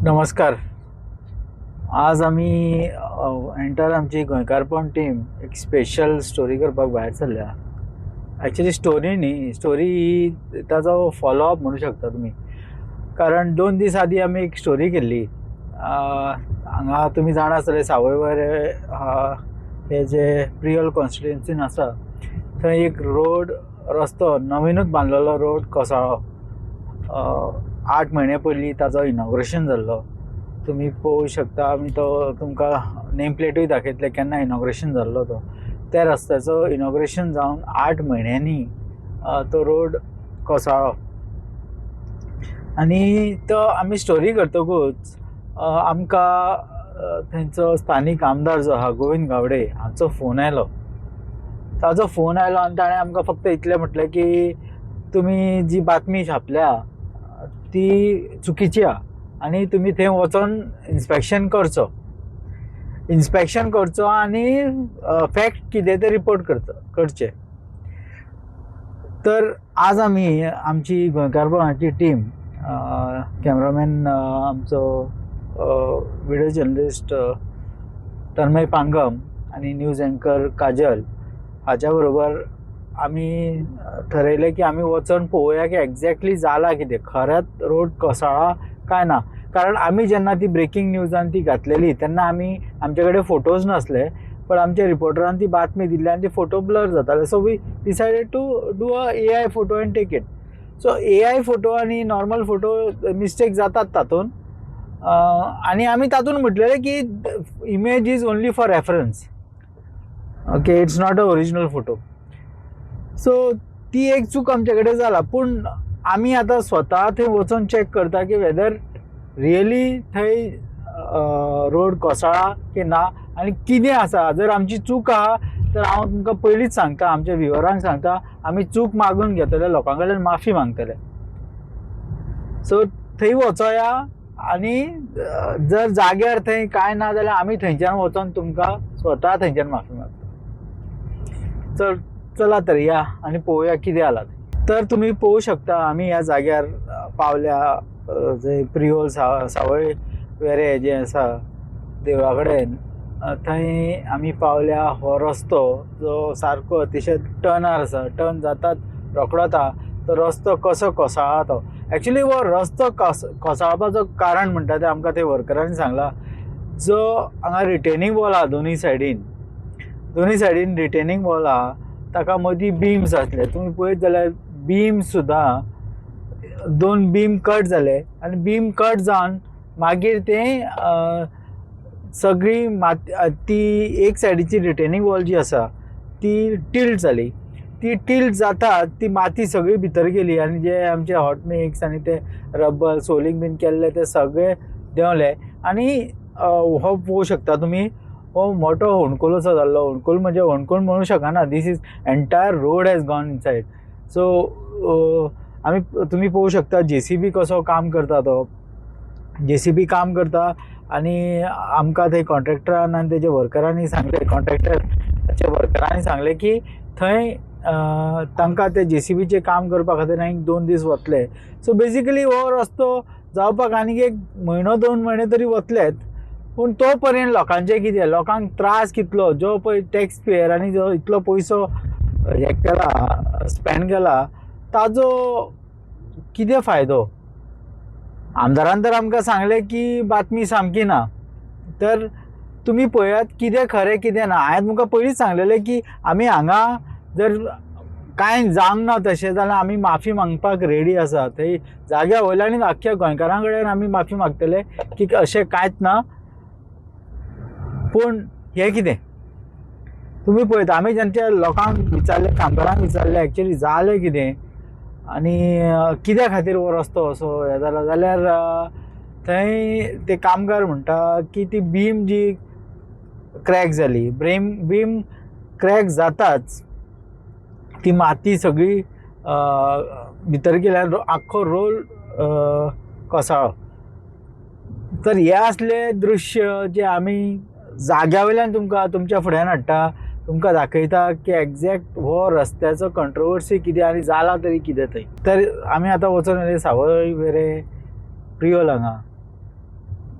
नमस्कार. आज आमी एंटायर आमची गोंयकारपण टीम एक स्पेशल स्टोरी करपाक भायर सरल्या. एक्चुली स्टोरी न्ही, स्टोरी ही ताजो फॉलोअप म्हणू शकता तुमी. कारण 2 दीस आदी आमी एक स्टोरी केल्ली. हांगा तुमी जाणा आसतले, सावयवेरें हे जे प्रियोल कॉन्स्टिट्युएन्सीन आसा थंय एक रोड, रस्तो नवीनूच बांदलेलो रोड कोसळ्ळो. 8 म्हयने पयलीं ताजो इनॉग्रेशन जाल्लो. तुमी पळोवंक शकता, आमी तो तुमकां नेम प्लेटूय दाखयतले केन्ना इनॉग्रेशन जाल्लो तो. त्या रस्त्याचो इनॉग्रेशन जावन 8 म्हयन्यांनी तो रोड कोसळ्ळो. आनी तो आमी स्टोरी करतकूच आमकां थंयचो स्थानीक आमदार जो आहा गोविंद गावडे हांचो फोन आयलो. ताजो फोन आयलो आनी ताणें आमकां फक्त इतलें म्हटलें की तुमी जी बातमी छापल्या ती चुकीची आहा आनी तुमी थंय वचोन इन्स्पेक्शन करचो. इन्स्पेक्शन करचो आनी फॅक्ट कितें तें रिपोर्ट करचें. तर आज आमी आमची गोंयकारपणाची टीम, कॅमेरामॅन आमचो व्हिडिओ जर्नलिस्ट तन्मय पांगम आनी न्यूज एंकर काजल हाच्या बरोबर आमी ठरयलें की आमी वचोन पळोवया की एग्जॅक्टली जालां कितें, खरेंच रोड कोसळ्ळा काय ना. कारण आमी जेन्ना ती ब्रेकींग न्यूजान ती घातलेली तेन्ना आमी आमचे कडेन फोटोज नासले, पण आमच्या रिपोर्टरान ती बातमी दिल्ली आनी ती फोटो ब्लर जाताले. So we decided to do a AI photo and take it. So AI photo आनी नॉर्मल फोटो मिस्टेक जातात तातूंत. आनी आमी तातूंत म्हटलेलें की image is only for reference, okay, it's not a original photo. So ती एक चूक आमचे कडेन जाला. पूण आमी आतां स्वता थंय वचोन चॅक करता की वेदर रियली थंय रोड कोसळ्ळा की ना आनी कितें आसा. जर आमची चूक आहा तर हांव तुमकां पयलींच सांगता, आमच्या व्युवरांक सांगता, आमी चूक मागून घेतले, लोकां कडल्यान माफी मागतले. सो थंय वचोया आनी जर जाग्यार थंय कांय ना जाल्यार आमी थंयच्यान वचोन तुमकां स्वता थंयच्यान माफी मागता. चल चला तर या आनी पळोवया कितें जाला तें. तर तुमी पळोवंक शकता आमी ह्या जाग्यार पावल्या, जंय प्रियोल सावय वेरें जें आसा देवळा कडेन थंय आमी पावल्या. हो रस्तो जो सारको अतिशय टर्नार आसा, टर्न जातात रोकडोच आहा. तो रस्तो कसो कोसळ्ळा तो एक्चुली हो रस्तो कोसळपाचो कारण म्हणटा तें आमकां ते वर्करांनी सांगलां. जो हांगा रिटेनींग वॉल आहा दोनूय सायडीन, दोनूय सायडीन रिटेनींग वॉल आहा, ताका मदीं बीम्स आसले. तुमी पळयत जाल्यार बीम सुद्दां 2 बीम कट जाले आनी बीम कट जावन मागीर तें सगळी माती, ती एक सायडीची रिटेनींग वॉल जी आसा ती टिल्ट जाली. ती टिल्ट जाता ती माती सगळी भितर गेली आनी जे आमचे हॉट मिक्स आनी ते रबर सोलिंग बीन केल्ले ते सगळे देंवले. आनी हो पळोवंक शकता तुमी, हो मोठो होणकोल असो जाल्लो. होणकोल म्हणजे होणकोल म्हणूं शकना, this is entire road has gone inside. So आमी तुमी पळोवंक शकता जेसीबी कसो काम करता तो. जेसीबी काम करता आनी आमकां थंय कॉन्ट्रॅक्टरान आनी तेजे वर्करांनी सांगलें, कॉन्ट्रॅक्टराच्या वर्करांनी सांगलें की थंय तांकां ते जेसीबीचें काम करपा खातीर आनीक 2 दीस वतले. सो बेजिकली हो रस्तो जावपाक आनीक 1 म्हयनो 2 म्हयने तरी वतलेच. पूण तो पर्यंत लोकांचें कितें, लोकांक त्रास कितलो, जो पळय टॅक्स पेयरांनी जो इतलो पयसो हें केला, स्पेंड केला, ताजो कितें फायदो. आमदारान तर आमकां सांगलें की बातमी सामकी ना. तर तुमी पळयात कितें खरें कितें ना. हांवें तुमकां पयलींच सांगलेलें की आमी हांगा जर कांय जावंक ना तशें जाल्यार आमी माफी मागपाक रेडी आसा. थंय जाग्या वयल्यान आख्ख्या गोंयकारां कडेन आमी माफी मागतले की अशें कांयच ना. पूण हें कितें तुमी पळयता, आमी जेंच्या लोकांक विचारलें, कामगारांक विचारलें एक्चुली जालें कितें आनी कित्या खातीर हो रस्तो असो हें जाला, जाल्यार थंय ते कामगार म्हणटा की ती बीम जी क्रॅक जाली, बीम क्रॅक जाताच ती माती सगळी भितर गेल्यार आख्खो रोल कोसळ्ळो. तर हे असले दृश्य जे आमी जाग्या वयल्यान तुमकां तुमच्या फुड्यान हाडटा, तुमकां दाखयता की एग्जॅक्ट हो रस्त्याचो कंट्रोवर्सी कितें आनी जाला तरी कितें थंय. तर आमी आतां वचोन येयले सावय वेरें प्रियोल हांगा.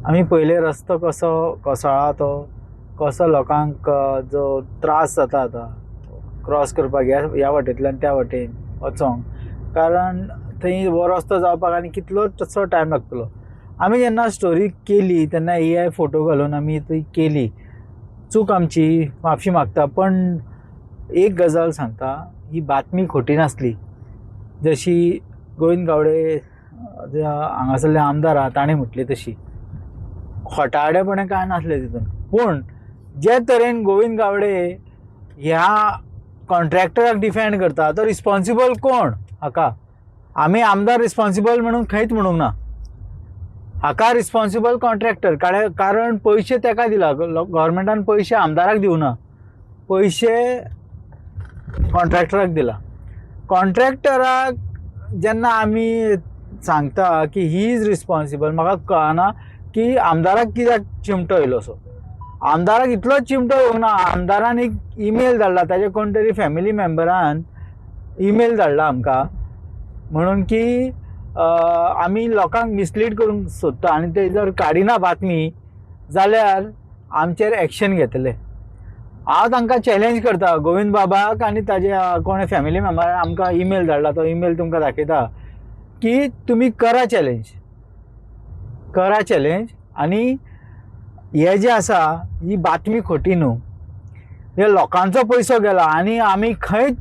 आमी पयले रस्तो कसो कोसळ्ळा, तो कसो लोकांक जो त्रास जाता आतां क्रॉस करपाक ह्या वाटेंतल्यान त्या वाटेन वचोंक, कारण थंय हो रस्तो जावपाक आनी कितलो तसो टायम लागतलो. आमी जेन्ना स्टोरी केली तेन्ना AI photo घालून आमी ती केली. चूक आमची, माफी मागता. पण एक गजाल सांगता, ही बातमी खोटी नासली. जशी गोविंद गावडे जे हांगासरले आमदार आहा ताणें म्हटली तशी खोटाडेपणें कांय नासलें तितून. पूण जे तरेन गोविंद गावडे ह्या कॉन्ट्रॅक्टराक डिफेंड करता, तो रिस्पोन्सिबल कोण? हाका आमी आमदार रिस्पोन्सिबल म्हणून खंयच म्हणूंक ना. हाका रिस्पोन्सिबल कॉन्ट्रॅक्टर, कारण पयशे तेका दिला, गव्हर्मेंटान पयशे आमदाराक दिवना, पयशे कॉन्ट्रॅक्टराक दिला. कॉन्ट्रॅक्टराक जेन्ना आमी सांगता की he is responsible, म्हाका कळना की आमदाराक कित्याक चिमटो येयलो असो. आमदाराक इतलो चिमटो येवंक ना. आमदारान एक ईमेल धाडला, ताजे कोण तरी फॅमिली मेंबरान ईमेल धाडला आमकां म्हणून की आमी लोकांक मिसलीड करूंक सोदता आनी ते जर काडिना बातमी जाल्यार आमचेर एक्शन घेतले. हांव तांकां चॅलेंज करता, गोविंद बाबाक आनी ताजे कोण फॅमिली मेंबरान आमकां ईमेल धाडला, तो ईमेल तुमकां दाखयता की तुमी करा चॅलेंज, करा चॅलेंज. आनी हे जे आसा ही बातमी खोटी न्हू, हे लोकांचो पयसो गेला. आनी आमी खंयच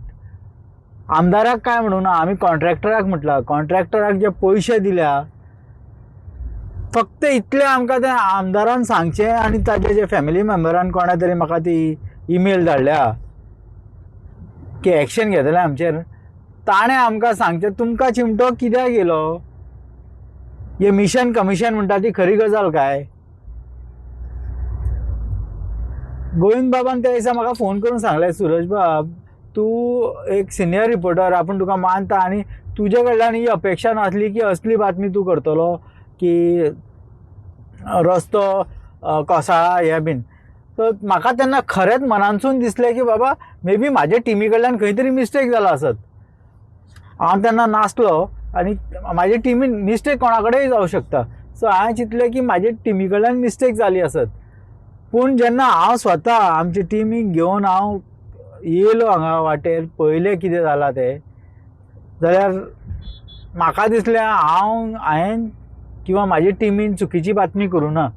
आमदाराक काय म्हणूं ना, आमी कॉन्ट्रॅक्टराक म्हटलां, कॉन्ट्रॅक्टराक जे पयशे दिल्या फक्त इतलें आमकां ते आमदारान सांगचें आनी ताजे जे फॅमिली मेंबरान कोणा तरी म्हाका ती ईमेल धाडल्या की एक्शन घेतले आमचेर, ताणें आमकां सांगचें तुमकां चिमटो कित्याक येयलो, हे मिशन कमिशन म्हणटा ती खरी गजाल काय? गोविंद बाबान त्या दिसा म्हाका फोन करून सांगलें, सुरज बाब तूं एक सिनियर रिपोर्टर, आपूण तुका मानता आनी तुजे कडल्यान ही अपेक्षा नासली की असली बातमी तूं करतलो की रस्तो कोसळ्ळा हें बीन. तर म्हाका तेन्ना खरेंच मनानसून दिसलें की बाबा मे बी म्हाजे टिमी कडल्यान खंय तरी मिस्टेक जाला आसत. हांव तेन्ना नासलो आनी म्हाजे टिमीन मिस्टेक कोणा कडेनय जावं शकता. सो हांवें चिंतलें की म्हाजे टिमी कडल्यान मिस्टेक जाली आसत. पूण जेन्ना हांव स्वता आमचे टिमीक घेवन हांव येयलो हांगा वाटेर, पळयलें कितें जालां तें, जाल्यार म्हाका दिसलें हांवें किंवा म्हाजे टिमीन चुकीची बातमी करूं ना.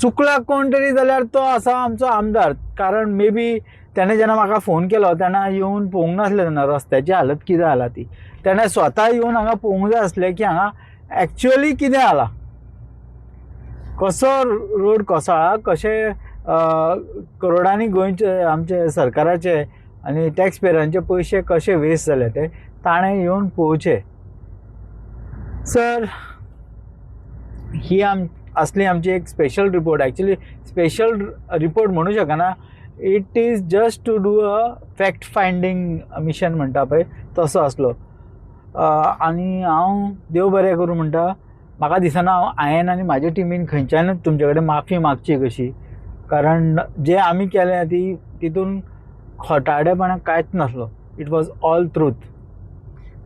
चुकला कोण तरी जाल्यार तो आसा आमचो आमदार, कारण मे बी तेणें जेन्ना म्हाका फोन केलो तेन्ना येवन पळोवंक नासलें तेन्ना रस्त्याची हालत कितें जाला ती. तेणें स्वता येवन हांगा पळोवंक जाय आसलें की हांगा एक्चुअली कितें जाला, कसो रोड कोसळ्ळा, कशें करोडांनी गोंयचे आमचे सरकाराचे आनी टॅक्स पेयरांचे पयशे कशे वेस्ट जाले ते ताणें येवन पळोवचें. सर ही आसली आमची एक special report. Actually special report म्हणू शकना, it is just to do a fact finding mission म्हणटा पळय तसो आसलो. आनी हांव देव बरें करूं म्हणटा, म्हाका दिसना हांवें आनी म्हाज्या टिमीन खंयच्यानूच तुमचे कडेन माफी मागची कशी, कारण जें आमी केलें ती तितून खोटाडेपणां कांयच नासलो. It was all truth.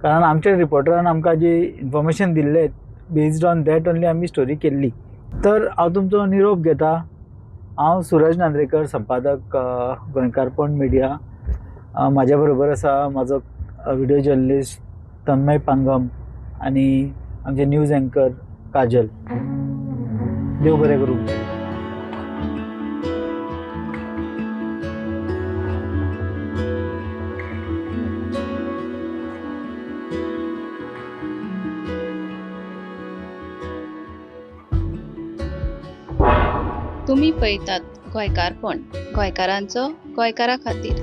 कारण आमच्या रिपोर्टरान आमकां जी इन्फॉर्मेशन दिल्लें बेज्ड ऑन that only आमी स्टोरी केल्ली. तर हांव तुमचो निरोप घेता. हांव सुरज नांद्रेकर, संपादक गोंयकारपण मिडिया. म्हाज्या बरोबर आसा म्हाजो व्हिडियो जर्नलिस्ट तन्मय पांगम आनी आमचे न्यूज एंकर काजल. देव बरें करूं. तुमी पळयतात गोंयकारपण, गोंयकारांचो गोंयकारा खातीर.